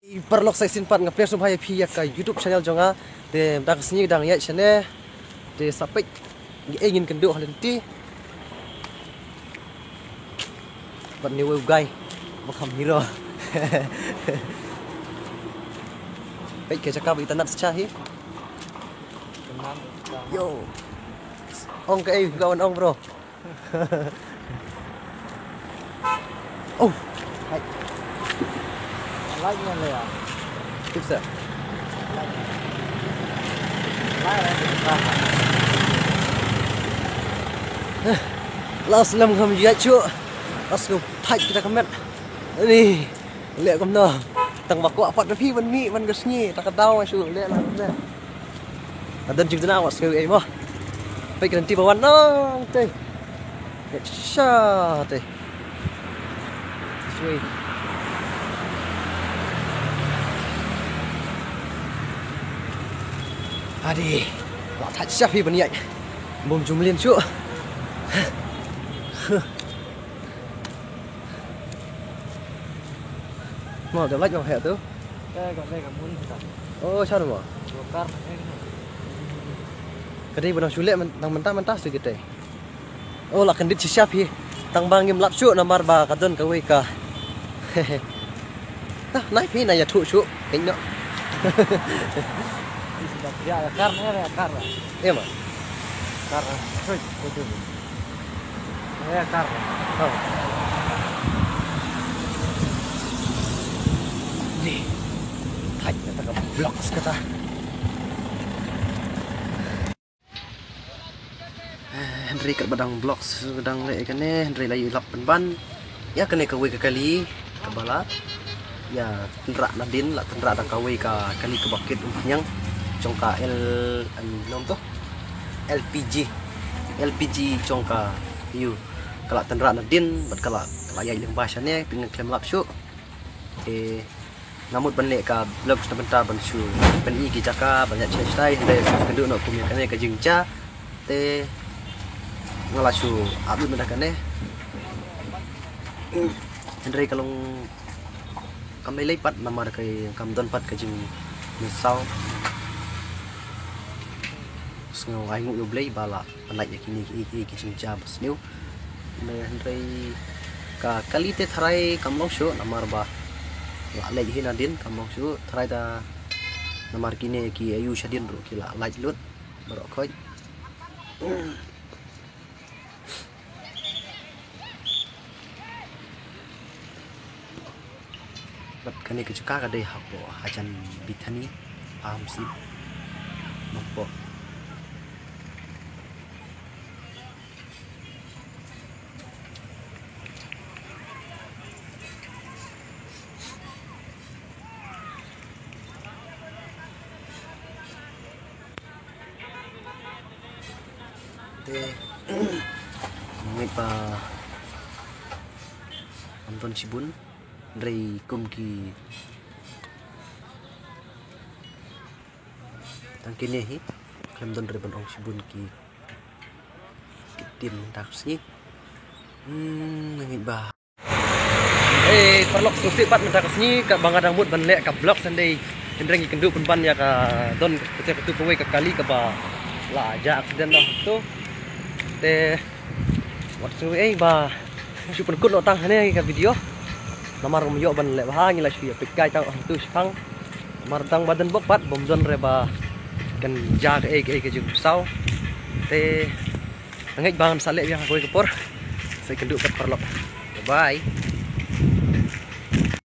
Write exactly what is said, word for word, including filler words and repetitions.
Paralok, sa shisien pat nga pdiang sngewbha ïa phi ïa ka YouTube channel jong nga. Te mynta ka sngi dang ïaid shane. Te sa peit ei ngin kynduh ha lynti. Bad une u guy ba kham hero. Peit ka jaka ba itynnad shisha hi. Yo. Ong kaei ba wan ong, bro? Oh. Hai. Like ïa le ya. Tip sa. Like. Like, like, like. Last lam kham ïa chu. Last ngam thait kita ka met. Ani. Leh kumno. Tang ba kwah pat da phi ban mih ban ka sngi. Ta ka daw shu leh la kumno. Ka don jingduna wat sngew ei mo. Peit ka lynti ba wan nang te. Ka sha te. Sweet. Adi. Wat thait sha phi ban ïaid. Bym ju mlien shuh. Mo, ka light mo heh tu. Eh, ka light ka mun ta. Oh, sha mo. Dokar, eh. Ka dei ba nang shu leh myn-, nang mynta mynta shu kita. Oh, la kyndit shisha phi. Tang ba ngim lap shuh namar ba ka don kawei ka. Tah, nai phi na ïathuh shuh. Kynnoh. Ya, ya, kar, ya, ya, kar. Ïa ma? Kar. Shuh, shuh, shuh. Ya, kar. Oh. Ni. Thait kata ka blocks kata. Eh, hynrei katba dang blocks dang leh kane, hynrei la ïalap pynban ïa kane kawei ka kali kaba la ïa tynrah nadien, la tynrah da kawei ka kali kaba kit umphniang jong ka L, em, nom to? L P G. L P G jong ka ïu. Ka la tynrah nadien bad ka la, ka la ïaid lyngba shane, phi ngan khlem lap shuh. Te nga mut ban leh ka vlog na bynta ban shu ban i ki jaka ban ïa shai shai, hynrei kynduh noh kum ïa kane ka jingjia. Te nga la shu upload mynta kane. Hynrei ka long kam lei lei pat namar ka kam don pat ka jingmynsaw. Sngew ai nguh ïa U Blei ba la pynlait ïa kine ki, ki, ki jingjia ba sniew. Ne hynrei ka kali te tharai kam long shuh namar ba la leit hi nadien, kam long shuh tharai da namar kine ki ayu shadien ruh ki la lait lut baroh khoit. Bad kane ka jaka ka dei hapoh hajan Bethany Farmstead. Hapoh. Te ngeit ba ym don shibun, hynrei kum ki tang kine hi khlem don re ban ong shibun ki, ki ktien mynta ka sngi. Hmm, ngeit ba Eh, paralok, sngewsih pat mynta ka sngi, katba nga dang mut ban leh ka vlog Sunday. Hynrei ngi kynduh pynban ïa ka don kata katu kawei ka kali kaba la jah accident noh tu. Te wat sngewsih ei ba shu pynkut noh tang hangne ka video. Namar ngam ïoh ban leh bha, ngi la shu ïa peit kai tang tu shipang. Namar tang ba don bok pat bym don re ba kan jah kaei kaei ka jingsaw. Te ngeit ba ngan sa leh biang ha kawei ka por. Sa kynduh pat paralok. Bye bye.